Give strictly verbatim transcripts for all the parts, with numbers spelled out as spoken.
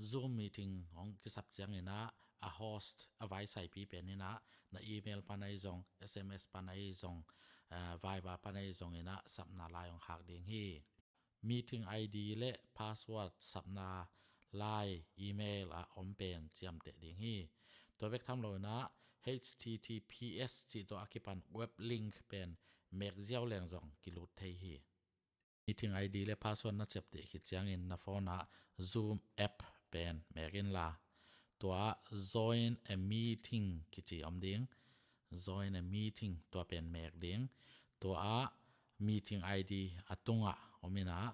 Zoom meeting hong kisap ciangin ah a host, a vaisaipi pen in ah na email pan ahi zong, S M S pan ahi zong, eh, Viber pan ahi zongin ah sapna lai hong khak ding hi. Meeting I D le password sapna lai email ah om pen ciamteh ding hi. Tua bek tham loin ah H T T P S cih tawh a kipan web link pen mek ziau leng zong kilut thei hi. Meeting I D le password na ciamteh khit ciangin na phone ah Zoom app pen mek inla, tua ah join a meeting kici om ding. Join a meeting, tua pen mek ding. Tua ah meeting I D a tungah om in ah,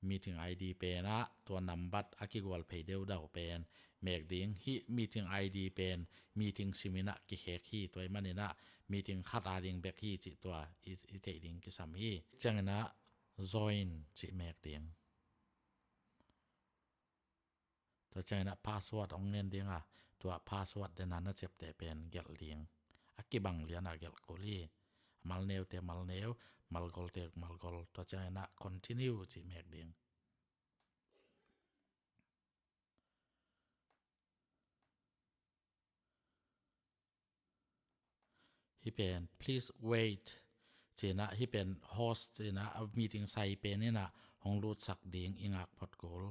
meeting I D pen ah tua nambat a kigual phei deudau pen mek ding. Hih meeting I D pen meeting sim in ah kikhek hi. Tua ahih manin ah meeting khat a ding bek hi cih tua i, i theih ding kisam hi. Ciangin ah join cih mek ding. Tua ciangin ah password hong ngen ding a, tua password den a na ciamteh pen gelh ding. A kibang lian a gelh kul hi. Malneute malneu, malgolte malgol. Tua ciangin ah continue cih mek ding. Hih pen, "Please wait," ci-in ah, hih pen host in ah, a meeting sai pen in ah hong lutsak ding i ngak phot kul.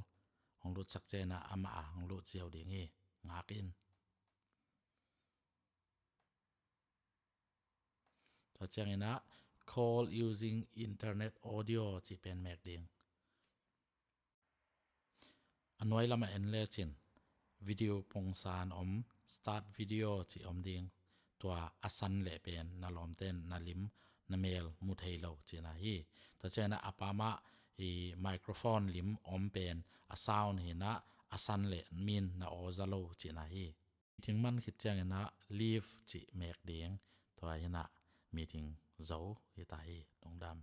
Hong lutsak ciangin ah amah a hong lut ziau ding hi. Ngak in. Tua ciangin ah call using internet audio cih pen mek ding. A nuai lamah en lecin video pongsan om, start video cih om ding. Tua a san leh pen na lawmten na lim, na mel mu thei lo cihna hi. Tua ciangin ah a pamah i microphone lim om pen a sound hi-in ah a san leh min na aw za lo cihna hi. Meeting man khit ciangin ah leave cih mek ding. Tua hi-in ah meeting zo hi ta hi. Lungdam.